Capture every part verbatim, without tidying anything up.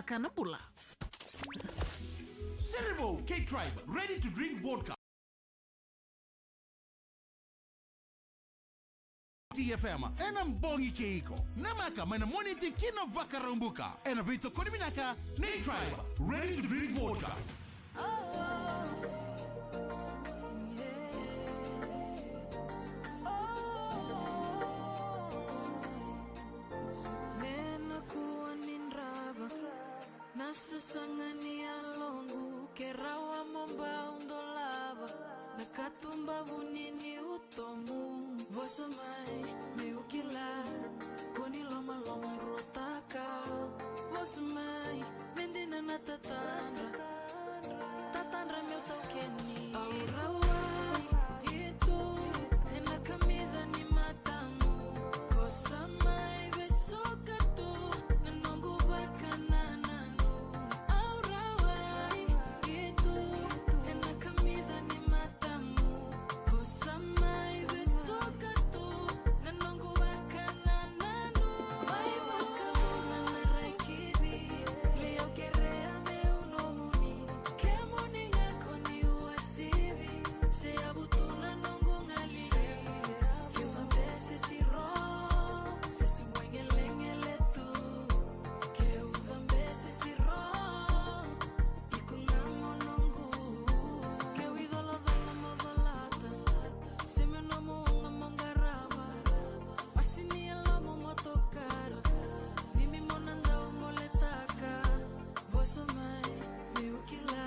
Ka na bula. Serevou kei Tribe, ready to drink vodka. T F M, ena bogi kei iko. Namaka mai na Moniti ki na Vakaraubuka. Ena veitokoni vinaka nei Tribe, ready to drink vodka. Me na kua ni drava na sasaga ni yaloqu, ke rawa mo bau dolava na katuba vuni ni utomu. Vosa mai meu kila, ko ni lomaloma rotaka. Vosa mai, me dina na tatadra, tatadra meu taukeni. Au rawai tu ena kamica ni matamu. Vosa mai, vesoka tu na noqu vakanananu. Au rawai tu ena kamica ni matamu. Vosa mai, vesoka tu na noqu vakanananu. Mai vakavuna na rai kivi, lai au kerea meu nomuni. Kemuni ga ko ni uasivi, se yavu tu na noqu galili. Keu cabese siro, se suai gelegele tu. Keu cabese siro, iko ga mo noqu. Keu icolacola mo colata, se me nomu uga mo qarava. Masi ni yalomu mo tokara, cimi mo na dau goletaka. Vosa mai meu kila,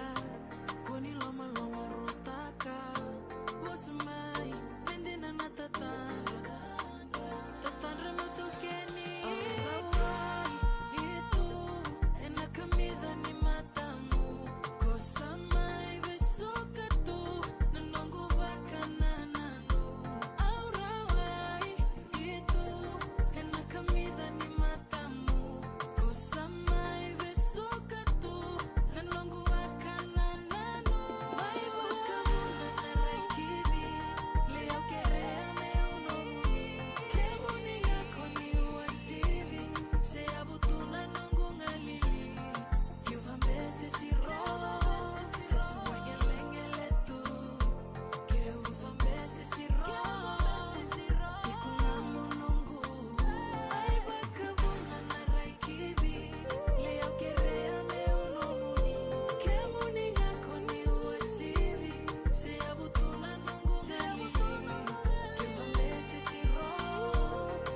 ko ni lomaloma rotaka. Vosa mai, me dina na tatadra, tatadra meu taukeni. Au rawai tu ena kamica ni matamu. Vosa mai, vesoka tu na noqu vakanananu. Au rawai tu ena kamica ni matamu. Vosa mai, vesoka tu na noqu vakanananu. Mai vakavuna na rai kivi, lai au kerea meu nomuni. Kemuni ga ko ni uasivi, se yavu tu na noqu galili. Keu cabese siro, se suai gelegele tu. Keu cabese siro, iko ga mo noqu. Mai vakavuna na rai kivi, lai au kerea meu nomuni. Kemuni ga ko ni uasivi, se yavu tu na noqu galili. Keu cabese siro,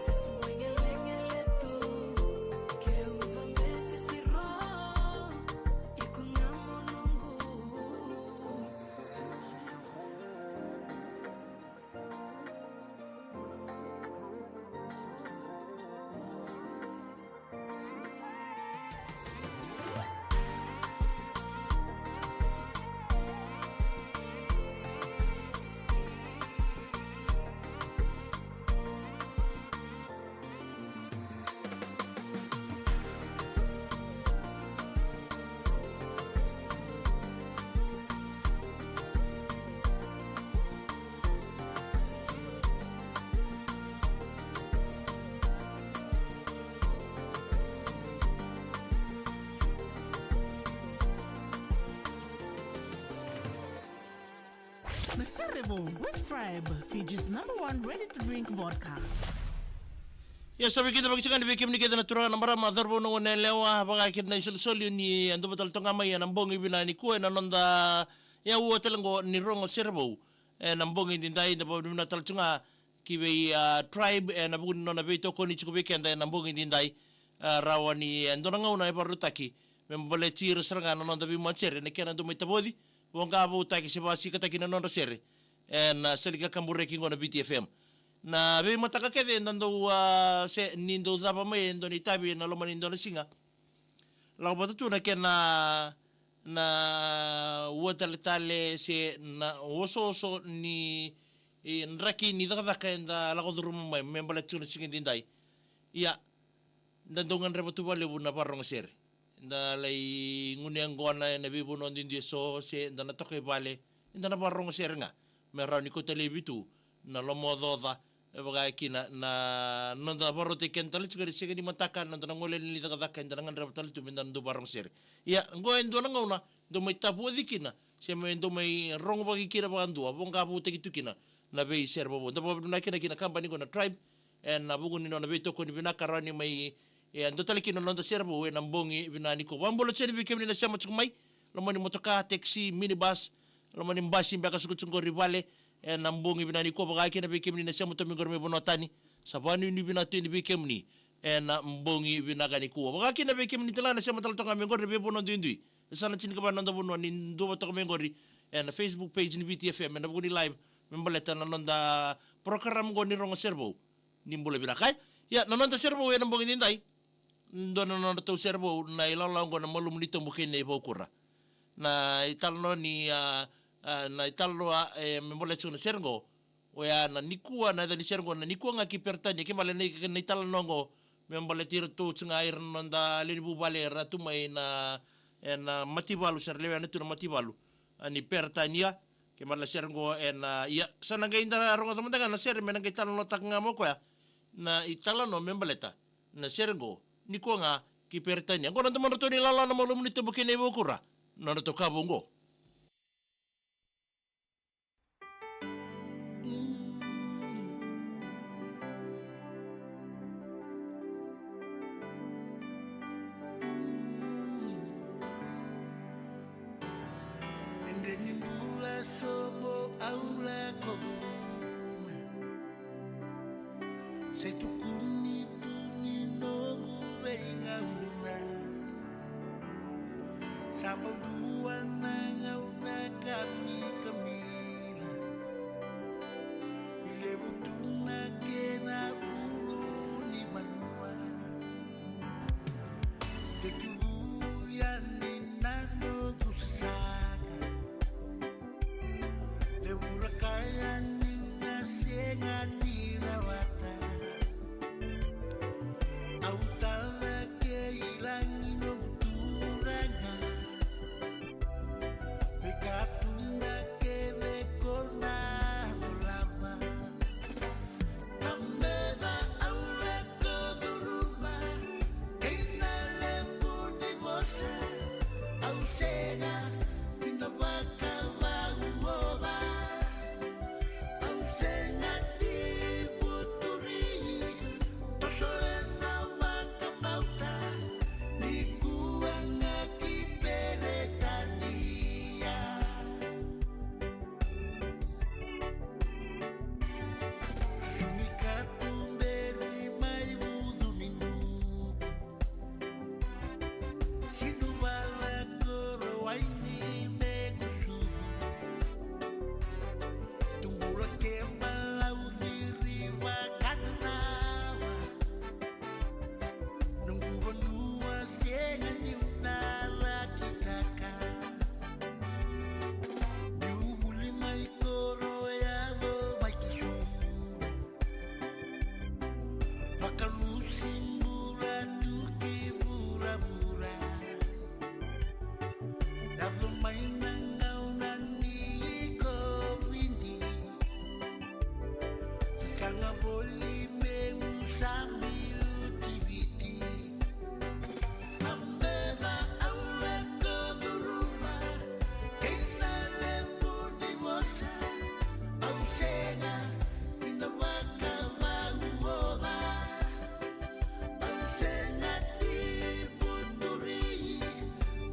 se suai gelegele tu. Keu cabese siro, iko ga mo noqu. Na Serevou with Tribe, Fiji's number one ready-to-drink vodka. Ia, sa vei keda vakasaqani vei kemuni kece na turaga, na marama, cauravou, na gone yalewa, vaka kina na isolisoli ni a duva tale toka ga mai ena bogi vinaka nikua ena noda aua tale qo ni rogo serevou. Ena bogi nidai, da vakavinavinaka tale tu ga ki vei, a, Tribe ena vuku ni nona veitokoni tiko vei keda ena bogi nidai. A, rawa ni e dua na gauna e vakarautaki me baleti ira sara ga na noda veimatasere, na kena dau mai tavoci, voqa voutaki se vakasikataki na nodra sere ena sala ni kakaburaki qo na V T F M. Na veimataka kece da dau, a, se ni dau cava mai e dua na itavi ena loma ni dua na siga, lako vata tu na kena, na ua taletale se na osooso ni, e, draki ni cakacaka eda lako curuma mai me baleta tiko na siga nidai. Ia, da dau gadreva tu vakalevu na vakarorogo sere. Da lai gunu yaqona ena veivanua duidui eso, se da na toka i vale, eda na vakarorogo sere ga me rawa ni kauta laivi tu na lomaocaoca, E vaka kina na noda vakarautaki keda tale tiko ni siga ni mataka, na noda na gole ni cakacaka eda na gadreva tale tu me da na dau vakarogo sere. Ia, qo e dua na gauna dau mai tavoci kina, se mai dau mai rogovaki kina vakadua, voqa voutaki tu kina na veisere vovou. Da vakavinavinaka kina ki na kabani qo na Tribe ena vuku ni nona veitokoni vinaka, rawa ni mai, e, dua tale kina na noda sere vou ena bogi vinaka nikua. Vakabula tiko yani vei kemuni na sema tiko mai loma ni motoka, taxi, minibus, loma ni basi beka sukusuku qori vale ena bogi vinaka nikua. Vaka kina vei kemuni na sema toka mai qori mai vanua tani, sa vakanuinui vinaka tu yani vei kemuni ena bogi vinaka nikua. Vaka kina vei kemuni tale ga na sema tale toka mai qori veivanua duidui, e sa na tinikava na noda vanua, ni duavata toka mai qori ena Facebook page ni Viti F M ena vuku ni live me baleta na noda program qo ni rogo sere vou. Ni bula vinaka. Ia, na noda sere vou ena bogi nidai, dua na nodratou sere vou na ilawalawa qo na Malumu ni Tobu kei Nei Vaukura. Na italanoa ni, a, a, na italanoa, e, me baleta tiko na sere qo, oya na nikua, na yaca ni sere qo na Nikua Ga ki Peritania. Kena ibalebale na i-, na italanoa qo me baleti iratou tiko ga ira na noda lewe ni vuvale era tu mai na, ena mativalu, se ra lewena tu na mativalu a ni Peritania. Kena ibalebale na sere qo ena, ia, sa na qai da rogoca mada ga na sere me na qai talanoataka ga mai o koya na italanoa me baleta na sere qo, Nikua Ga ki Peritania. Qo na domodratou na ilawalawa na Malumu ni Tobu kei Nei Vaukura, na nodratou ka vou qo. Dredre ni bula sobu au lako curuma. Sa tukuni tu ni noqu veigauna. Sa bau dua na gauna kamikamila. E levu tu na kena ulu ni vanua. Tekivu yani na noqu sasaga. Levu ra kaya niu na sega ni rawata. Au tara kei lagi noqu Turaga. Me ka tu na kece ko na loloma. Na meca au lako curuma, kei na levu ni vosa au sega ni na vakavauova. Au sega ni vuturi, toso ena vakabauta, Nikua Ga ki Peritania. Sumi ka tuberi mai vucu ni nuku. Sinu vala koro waini me kusuvu. Tubula ke malau ciri vakananawa. Noqu vanua sega niu na cakitaka. Niu vuli mai koro yaco mai ki Suva. Vakalusi bula tu ki vuravura. Yaco mai na gauna ni Kovidi. Sasaga voli meu sa biuti Viti. Na meca au lako curuma, kei na levu ni vosa au sega ni na vakavauova. Au sega ni vuturi,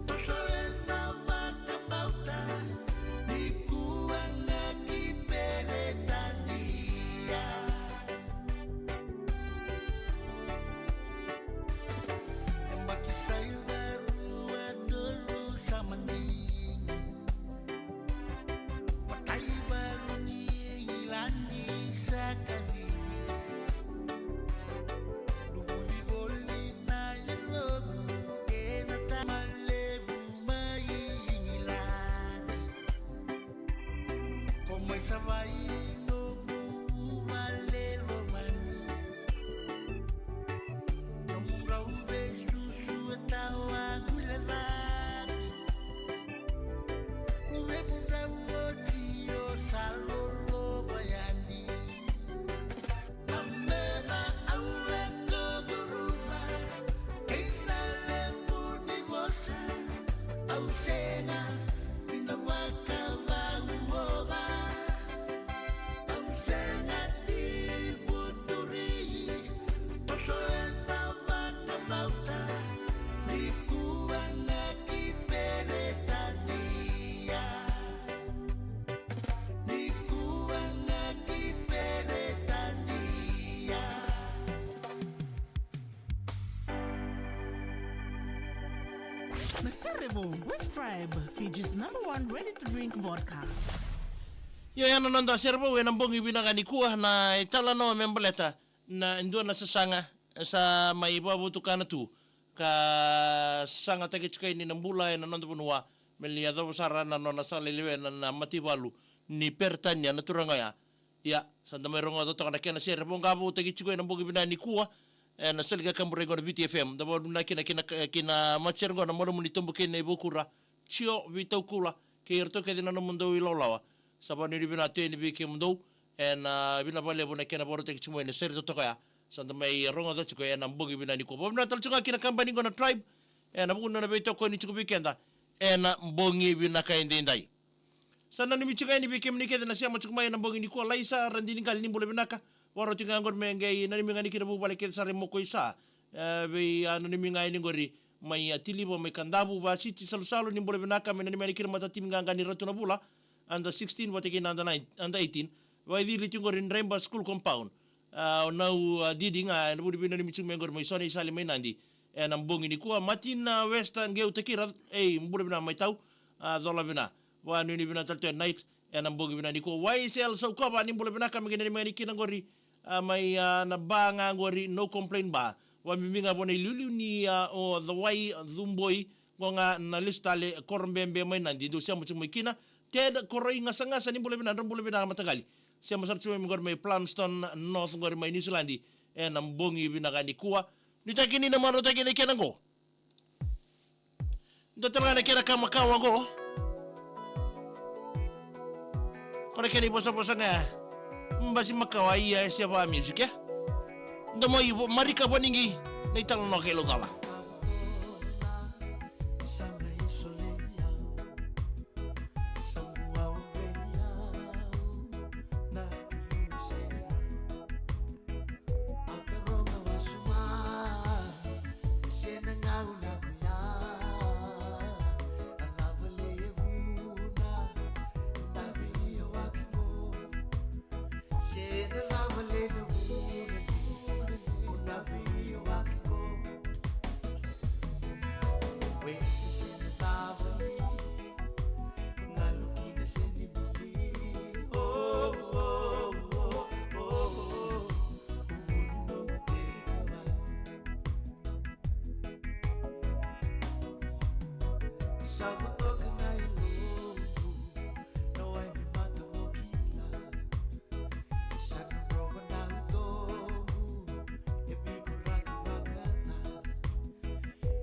toso ena vakabauta, Nikua Ga ki Peritania. Yabaki sa ivakarua tolu sa madigi. Matai valu ni Igiladi sa kacivi. Luvuli voli na yaloqu ena tama levu mai Igiladi. Ko mai savai noqu vuvale lomani. Nomu drau veisusu e tawa guilecavi. Luvemu drau oti o sa lolova yani. Au sega ni na vakavaguova, au sega ni vuturi, au sega vakavauta, nikua na ki Peretania, nikua na ki Peretania. Na Sere Vou with Tribe, Fiji's number one ready-to-drink vodka. Io, ya na noda Sere Vou ena bogi vinaka nikua, na italanoa me baleta na dua na sasaga sa mai vakavotukana tu ka sasagataki tiko yani na bula ena noda vanua, me lai yacova sara na nona sala i lewena na mataivalu ni Peretania na turaga oya. Ia, sa da mai rogoca toka na kena sere voqa voutaki tiko ena bogi vinaka nikua, ena sala ni kakaburaki qo na Viti F M. Da vakavinavinaka kina, kina, kina matasere qo na Malomuni Tobu kei na iVakura, Tio Vitaukula, kei iratou kece na nomudou ilawalawa. Sa vakanuinui vinaka tu yani vei kemudou, ena, ah, vinaka vakalevu na kena vakarautaki tiko mai na sere totoka ya. Sa da mai rogoca tiko ena bogi vinaka nikua. Vakavinavinaka tale tiko ga kina kabani qo na Tribe, ena vuku ni nona veitokoni tiko vei keda ena bogi vinaka edaidai. Sa nanumi tiko yani vei kemuni kece na sema tiko mai ena bogi nikua. Laisa Radiniqali, ni bula vinaka. Vakarau tiko ga qori me qai nanumi ga yani kina vuvale kece sara i Mokoisa. E, vei, a, nanumi ga yani qori mai, a, Tiliva, mai Kadavu, Vasiti, Salusalu, ni bula vinaka, me nanumi yani kina matatimi qaqa ni Ratu na Vula, under sixteen vata kei na under nine, under eighteen. Vakaicili tiko qori Dreba School Compound. A, o Nau, a, Didi ga, ena vuku ni veinanumi tiko mai qori mai Sonisale mai Nadi. Ena bogi nikua, Martin, a, Westa Qeu Takira, ei, bula vinaka mai Tau, a, cola vinaka. Vakanuinui vinaka tale tu e Night, ena bogi vinaka nikua. Y S L Saukava, ni bula vinaka, me qai nanumi ga yani kina qori, a, mai, a, na ba ga qori, No Complain Bar. Vakabibi ga vua na iliuliu ni, a, o Cawai Cuboi, qo ga na lesu tale, Korobebe mai Nadi, dou sema tiko mai kina. Ted Koroi Gasagasa, ni bula vinaka, dra bula vinaka mataqali. Sema sara tiko mai qori mai Palmerston North qori mai Niusiladi, ena bogi vinaka nikua. Nuitaki ni na marautaki na kena qo. Dua tale ga na kena ka makawa qo. Ko na kena ivosavosa ga. Basi makawa ia e seva music, e? Dua mai vo-, Marika Vanigi, na italanoa kei Laucala.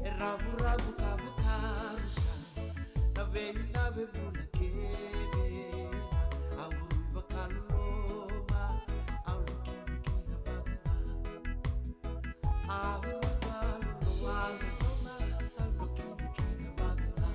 E ravuravu ka vakarusa na vei na vei bula kece. Au rui vakaloloma, au lukini kina vakaca. Au rui vakaloloma, au lukini kina vakaca.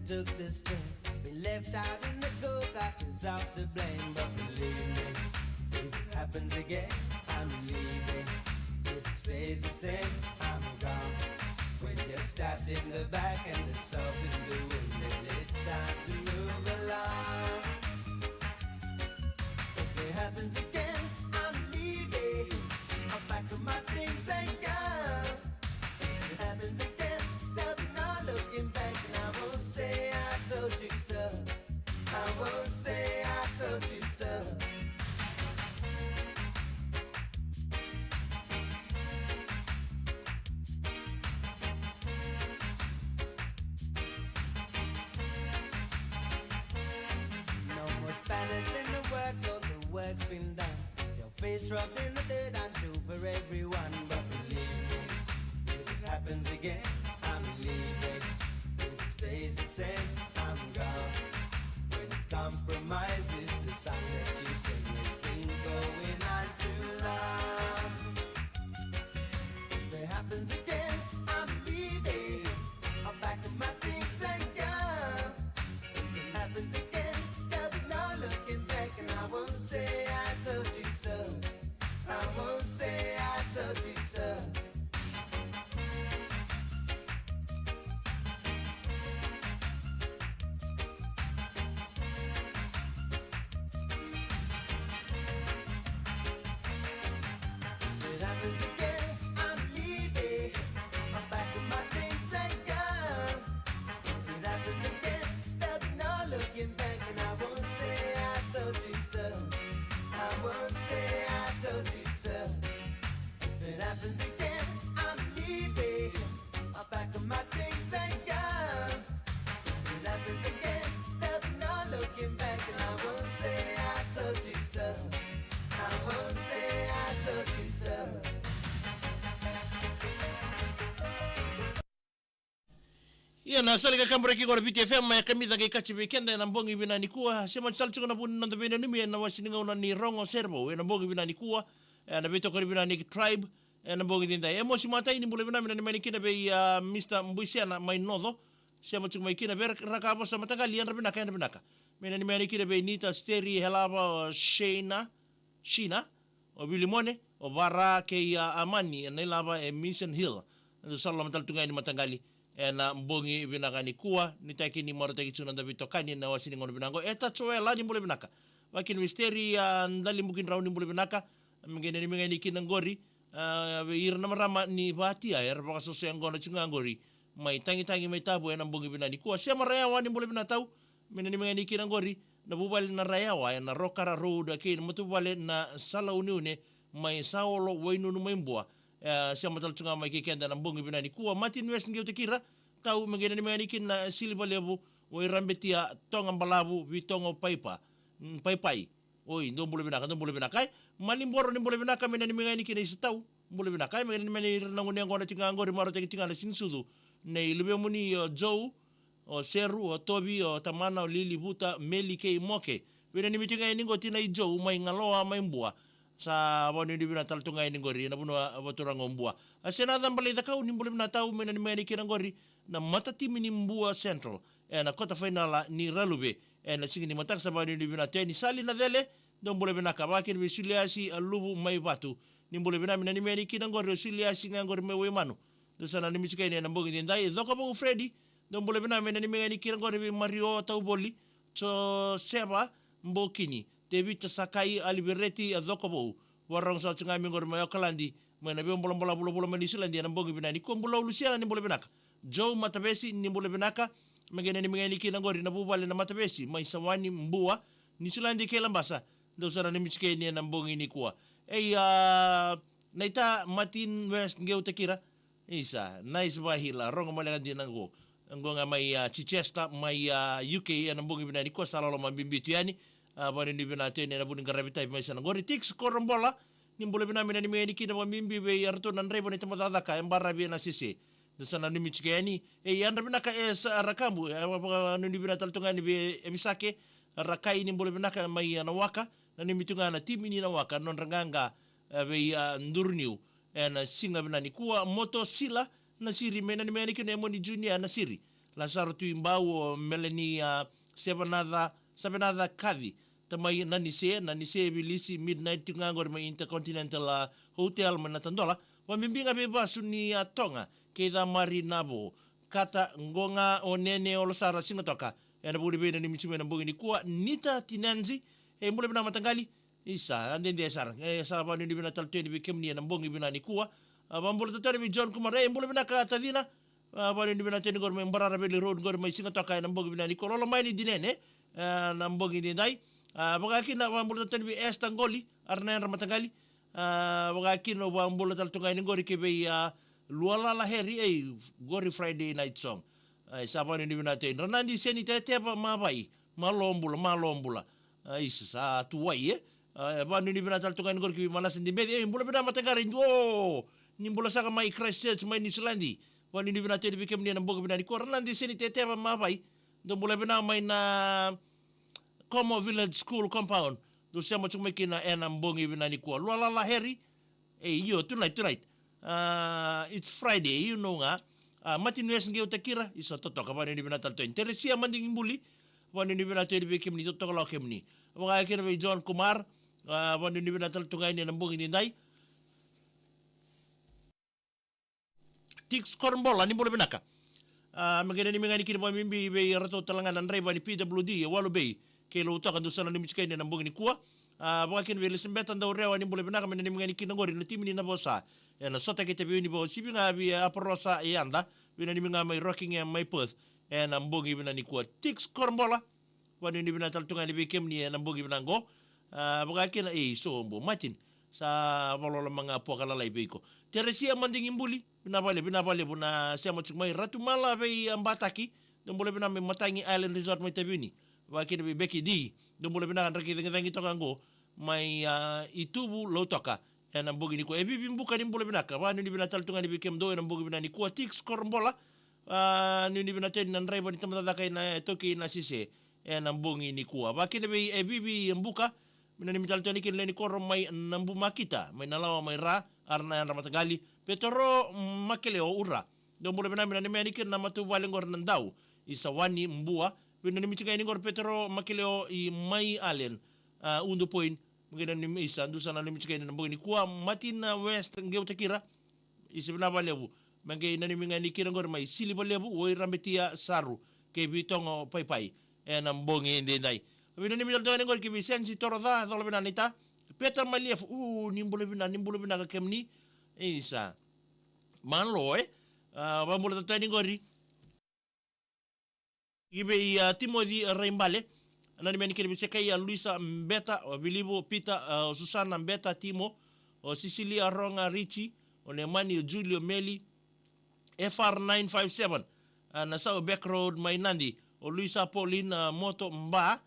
Took this trip, been left out in the cold, got yourself to blame. But believe me, if it happens again, I'm leaving. If it stays the same, I'm gone. When you're stabbed in the back and it's salt in the wind, then it's time to move along. If it happens again, I'm leaving. I'll pack up my things and go. If it happens again, there'll be no looking back, and I won't say I told you so. I won't say I told you so. No more Spanish in the works, all the work's been done. Your face rubbed in the dirt, I'm true for everyone. But believe me, if it happens again, I'm leaving. If it stays the same, I'm gone. When it compromises the song that you sing, it's been going on too long. If it happens again, I'm leaving. I'll pack up my things and go. If it happens again, there'll be no looking back, and I won't say I told you so. I won't say I told you so. If it happens again, I'm leaving. I'll pack up my things and go. If it happens again, there'll be no looking back, and I won't say I told you so. I won't say I told you so. If it happens again, I'm leaving. I'll pack up my things and go. If it happens again, there'll be no looking back, and I won't say I told you so. I won't say I told you so. Ia na sala ni kakaburaki qo na Viti F M e kamica qai kaci vei keda ena bogi vinaka nikua. Sema ni sala tiko na vu ni noda veinanumi ena wasi ni gauna ni Rogo Serevou ena bogi vinaka nikua. Ena veitokoni vinaka ni Tribe ena bogi daidai. E mosi matai ni bula vinaka me nanumi yani kina vei a Mister Buisena mai Noco. Sema tiko mai kina vei Rakavosa Mataqali, yadra vinaka, yadra vinaka. Me nanumi yani kina vei Nita, Steri, Helava, o Sheina, Shina, o Vilimone, o Vara kei a Amani, na ilava e Mission Hill. Dou sa loloma tale tu ga yani Mataqali ena bogi vinaka nikua, nuitaki ni marautaki tu na noda veitokani ena wasi ni gauna vinaka qo. E Tacoela, ni bula vinaka. Vakakina vei Steri, a Dalibukidrau, ni bula vinaka. Me qai nanumi ga yani kina qori, a, vei ira na marama ni Vatia era vakasoso yaqona tiko ga qori mai Tagitagi mai Tavua ena bogi vinaka nikua. Sema Rayawa, ni bula vinaka tau. Me nanumi ga yani kina qori na vuvale na Rayawa ena Rokara Road kei na matavuvale na Salauniune mai Saolo, Wainunu mai Bua. E, sema tale tu ga mai kei keda ena bogi vinaka nikua. Martin West Qeutakira, tau, me qai nanumi ga yani kina Siliva Levu, Wairabetia, Toga Balavu, Vitogo Paipa, mm, Paipai. Oi, dou bula vinaka, dou bula vinaka. Ai, Maliboro, ni bula vinaka, me nanumi ga yani kina Isa, tau, bula vinaka. Ai, me nanumi ga yani ira na gone yaqona tiko ga qori, marautaki tiko ga na Siga ni Sucu nei luvemuni o Joe, o Seru, o Tovi, o tamana, o Lili, Vuta, Meli kei Moke. Veinanumi tiko ga yani qo tinai Joe mai Galoa mai Bua. Sa vakanuinui vinaka tale tu ga yani qori ena vanua vakaturaga o Bua. A Senatha Baleicakau, ni bula vinaka tau, me nanumi ga yani kina qori na matatimi ni Bua Central ena quarter final ni Raluve ena siga ni mataka. Sa vakanuinui vinaka tu yani. Sali Nacele, dou bula vinaka. Vakakina vei Suliasi, a Luvu mai Vatu, ni bula vinaka, me nanumi ga yani kina qori o Suliasi ga qori mai Waimanu. Dou sa nanumi tiko yani ena bogi daidai. Cokovou Fredi, dou bula vinaka, me nanumi ga yani kina qori vei Mario Tauvoli, Joseva Bokini, Tevita Sakai, Alivereti, a Cokovou. Vakarorogo sara tiko ga mai qori mai Okaladi, mai na veibolabolavu vulavula mai Niusiladi ena bogi vinaka nikua. Bulou Lusiana, ni bula vinaka. Joe Matavesi, ni bula vinaka. Me qai nanumi ga yani kina qori na vuvale na Matavesi mai Sawani, Bua, Niusiladi kei Labasa. Dou sa nanumi tiko yani ena bogi nikua. Ei, a, naita Martin West Qeutakira. Isa, nice vahila, rogo mai leka dina qo. Qo ga mai, a, Chichester, mai, a, U K, ena bogi vinaka nikua, sa loloma bibi tu yani. A, vakanuinui vinaka tu yani ena vuku ni qaravi tavi mai sana qori. Tix Korobola, ni bula vinaka, me nanumi ga yani kina vakabibi vei iratou na draiva ni tamata cakacaka e baravi ena sese. Dou sa nanumi tiko yani. E, yadra vinaka e sa Rakabu, e, vakanuinui vinaka tale tu ga yani vei Evisake Rakai, ni bula vinaka mai, a, Nawaka. Nanumi tu ga na timi ni Nawaka, nodra qaqa, e, vei, a, Duruniu ena siga vinaka nikua. Moto Sila Nasiri, me nanumi ga yani kina Emoni Junior Nasiri. Lasaro Tuibau, o Melania Sevenaca, Sevenaca Kaci, tamai Nanise, Nanise Vilisi, Midnight tiko ga qori mai Intercontinental, a, Hotel mai Natadola. Vabibi ga vei Vasu ni a Toga kei Camari Navo. Kata qo ga o Nene o Lasara Sigatoka. Ena vuku ni vei nanumi tiko mai na bogi nikua, Nita Tinanzi, e bula vinaka mataqali. Isa, a dede sara. E sa vanuinui vinaka tale tu yani vei kemuni ena bogi vinaka nikua. A, vabula tale tu yani vei John Kumar. E bula vinaka tacina. A, vanuinui vinaka tu yani qori mai Barara Valley Road qori mai Sigatoka ena bogi vinaka nikua. Lolo mai ni dinene. E, na bogi nidai. A, vakakina vabula tale tu yani vei Esther Qoli. Ara na yadra mataqali. A, vakakina vabula tale tu ga yani qori ki vei, a, Lualala Harry. Ei, qori Friday night song. Ai, sa vanuinui vinaka tu yani. Ranadi Seni Teteva Mavai. Malo bula, malo bula. A, isa, sa tu wai, e? A, e, vanuinui vinaka tale tu ga yani qori ki vei Manasa Dibeci. E, bula vinaka mataqali, duo. Ni bula saka mai Christchurch, mai Niusiladi. Vanuinui vinaka tu yani vei kemuni ena bogi vinaka nikua. Ranadi Seni Teteva Mavai. Dou bula vinaka mai na Como Village School Compound. Dou sema tiko mai kina ena bogi vinaka nikua. Lualala Harry. E, io, tonight, tonight. A, it's Friday, you know ga. A, Martin West Qeutakira, isa totoka, vanuinui vinaka tale tu yani. Teresia Madigibuli, vanuinui vinaka tu yani vei kemuni, totoka lako kemuni. Vakakina vei John Kumar, a, vanuinui vinaka tale tu ga yani ena bogi nidai. Tix Korobola, ni bula vinaka. A, me qai nanumi ga yani kina vakabibi vei iratou tale ga na draiva ni P W D e Walu Bay kei Lautoka, dou sa nanumi tiko yani ena bogi nikua. A, vakakina vei Elisabeta Daurewa, ni bula vinaka, me nanumi ga yani kina qori na timi ni Navosa ena sota kei Taveuni Vakausivi ga vei Aparosa Yada, vei nanumi ga mai Rockingham mai Perth ena bogi vinaka nikua. Tix Korobola, vanuinui vinaka tale tu ga yani vei kemuni ena bogi vinaka qo. A, vakakina, e, Sobo Martin, sa valoloma ga poka lalai vei iko. Teresia Madigibuli, vinaka vakalevu, vinaka vakalevu na sema tiko mai. Ratu Mala vei, a, Bataki, dou bula vinaka mai Matagi Island Resort mai Taveuni. Vakakina vei Becky D, dou bula vinaka, draki cagicagi toka qo mai, a, Ituvu Lautoka ena bogi nikua. E Vivi Buka, ni bula vinaka, vanuinui vinaka tale tu ga yani vei kemudou ena bogi vinaka nikua. Tix Korobola, a, nuinui vinaka tu yani na draiva ni Tabacakacaka ena, e, Toki Nasese ena bogi nikua. Vakakina vei, e, Vivi Buka, me nanumi tale tu yani kina lewe ni koro mai Nabumakita, mai Nalawa mai Ra, ara na yadra mataqali. Petero Makeleo Ura, dou bula vinaka, me nanumi yani kina na matavuvale qori na Dau i Sawani Bua, vei nanumi tiko ga yani qori Petero Makeleo i Mai Allen, a, Udu Point, me qai nanumi, isa, dou sa nanumi tiko yani ena bogi nikua. Martin, a, West Qeutakira, isa, vinaka vakalevu. Me qai nanumi ga yani kina qori mai Sili Valevu, Wai Rabetia Saru kei Vitogo Paipai ena bogi edaidai. Vei nanumi tale tu ga yani qori ki vei Sensi Toroca, cola vinaka naita. Peter Maliefu, u, ni bula vinaka, ni bula vinaka kemuni. Isa. Malo, e? A, vabula tale tu yani qori ki vei, a, Timothy Raibale. Nanumi yani kina vei Sekaia, Luisa Beta, o Vilivu Peter, a, o Susana Beta Timo, o Sisilia Roga Richi, o Nemani, o Julio Meli, F R nine five seven, a, na Sau Back Road mai Nadi, o Luisa Pauline, a, Moto Ba,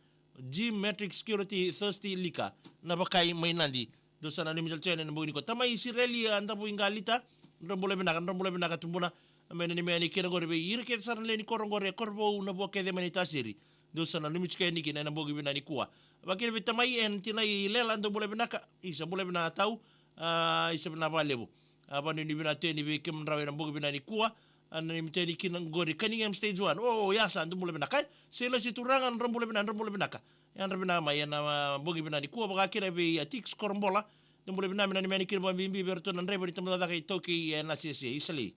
G Matrix Security Thirsty Liquor, na Vakai mai Nadi. Dou sa nanumi tale tu yani ena bogi nikua. Tamai Isireli, a, Davuiqalita, dra bula vinaka, dra bula vinaka tubuna. Me nanumi yani kina qori vei ira kece sara na lewe ni koro qori e Korovou, Navua kece mai Naitasiri. Dou sa nanumi tiko yani kina ena bogi vinaka nikua. Vakakina vei tamai ena tinai Lela, dou bula vinaka, isa bula vinaka tau, a, isa vinaka vakalevu. A, vanuinui vinaka tu yani vei kemudrau ena bogi vinaka nikua. A, nanumi tu yani kina qori Cunningham Stage One. O, ya sa, dou bula vinaka, e? Seilosi Turaga, dra bula vinaka, dra bula vinaka. Yadra vinaka mai ena, a, bogi vinaka nikua. Vakakina vei, a, Tix Korobola, dou bula vinaka, me nanumi yani kina vakabibi vei iratou na draiva ni Tabacakacaka iTaukei e Nasese, Isalei.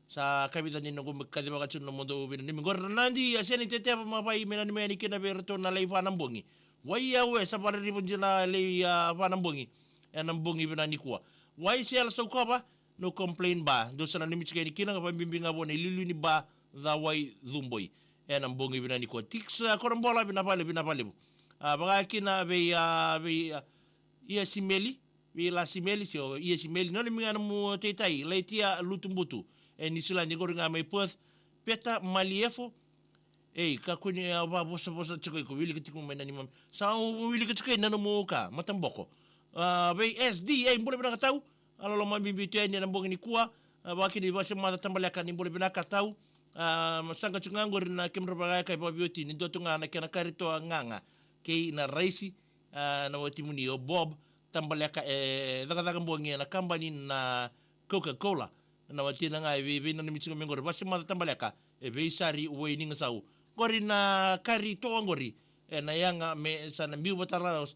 Sa kavica ni noqu kacivaka tu na nomudou veinanumi qori. Ranadi, a, Seni Teteva Mavai, me nanumi yani kina vei iratou na lai va na bogi. Wai, a, we sa vakaririva dina na lai, a, va na bogi ena bogi vinaka nikua. Wai Sela Saukova, no complain ba, dou sa nanumi tiko yani kina, vakabibi ga vua na iliuliu ni ba, Cawai Cuboi, ena bogi vinaka nikua. Tix, a, Korobola, vinaka vakalevu, vinaka vakalevu. A, vakakina vei, a, vei, a, Ia Simeli, vei La Simeli, se o Ia Simeli, nanumi ga na nomu taitai, Laitia Lutubutu, e Niusiladi qori ga mai Perth. Peta Maliefo, ei, kakua ni, a, vakavosavosa tiko iko, wilika tiko mai na neimami. Sa wilika tiko ena nomu ka, mataboko. A, vei S D, ei, bula vinaka tau, a, loloma bibi tu yani ena bogi nikua. A, vakakina vei Vasemaca Tabaleka, ni bula vinaka tau. A, saqa tiko ga qori na kemudrau vakayakavi vakaveiwatini, dua tu ga na kena kari toa gaga kei na raisi. A, na watimuni o Bob Tabaleka, e cakacaka bogi ena kabani na Coca-Cola. Na watina ga e vei, veinanumi tiko mai qori, Vasemaca Tabaleka, e veisari wai ni gasau. Qori na kari toka qori, e na yaga me sa na biu vata rawa.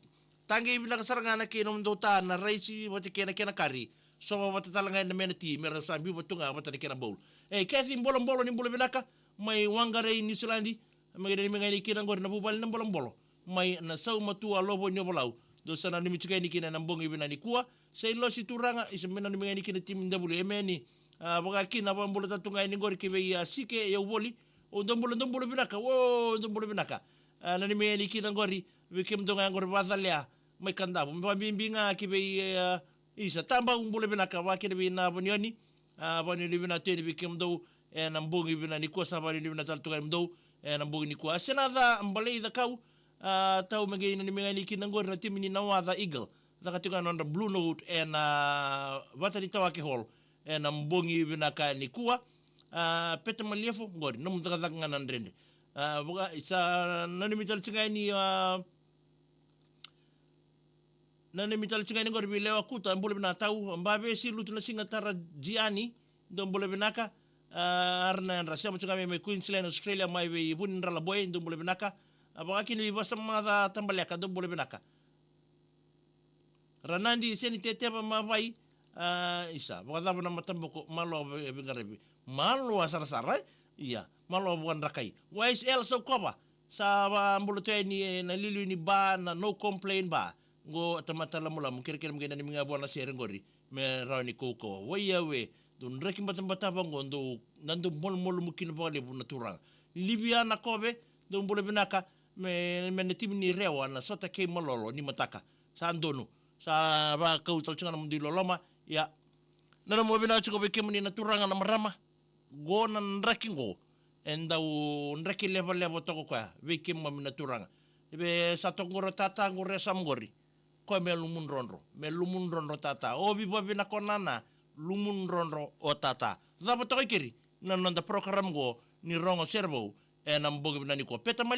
Taqei vinaka sara ga na kei nomudou ta na raisi vata kei na kena kari. Sova vata tale ga na mena ti me ra sa biu vata tu ga vata na kena bowl. E Kathy Bolobolo, ni bula vinaka, mai Whangarei, Niusiladi. Mai na nimi ga ni kina qori na vuvale na Bolobolo mai na sau matua lovo ni ovalau. Dou sa nanumi tiko yani kina na bogi vinaka nikua. Sa ilosi turaga, isa me nanumi ga yani kina timi W M N. A, vaka kina vabula tale tu ga yani qori ki vei a Sike Yauvoli. O dou bula, dou bula vinaka, o dou bula vinaka. A, nanumi ga yani kina qori vei kemudou ga qori vacalea mai Kadavu. Me vabibi ga ki vei, a, isa Tabau, bula vinaka, vaka kina vei na vanioni. A, vanioni vinaka tu yani vei kemudou e na bogi vinaka nikua, sa vanioni vinaka tale tu ga yani mudou e na bogi nikua. A, Senaca Balei Cakau, a, tau me qai nanumi ga yani kina qori na timi ni Nawaca Eagle. Caka tiko ga na nodra Blue Note e na vata ni Tawake Hall e na bogi vinaka nikua. A, Peta Maliefo qori, nomu cakacaka ga na dredre. A, vaka, sa nanumi tale tiko ga yani, a, nanumi tale tiko ga yani qori vei Lewa Kuta, bula vinaka tau. Bavesi Lutu na Siga Tara Jiani, dou bula vinaka. A, Arana Yadra, sema tiko ga mai, mai Queensland, Australia, mai vei Vuni Dralaboy, dou bula vinaka. A, vaka kina vei Vasamaca Tabaleka, dou bula vinaka. Ranadi Seni Teteva Mavai, a, isa, vakacava na mataboko, malo vei, veiqaravi. Malo a sarasara, e? Ia, malo vakadrakai. Y S L Saukova, sa vabula tu yani e na liuliu ni ba na No Complain Bar. Qo tamata lamulamu, kerekere me qai nanumi ga vua na sere qori. Me rawa ni kaukauwa. Wai au e, dou draki batabata vaqo, dou, na dou malumalumu kina vakalevu na turaga. Livia Nakove, dou bula vinaka, me, me na timi ni Rewa, na sota kei Malolo, ni mataka. Sa donu, sa vakau tale tiko ga na nomudou iloloma, ia. Na nomu vinaka tiko vei kemuni na turaga na marama, qo na draki qo, e dau draki levaleva toka koya, vei keimami na turaga. Vei sa toka qori o tata qori e sa qori. Koya me lumudrodro, me lumudrodro tata. Ovi vavinaka o nana, lumudrodro o tata. Cava toka i keri, na noda program qo, ni rogo sere vou, e na bogi vinaka nikua. Peta Mali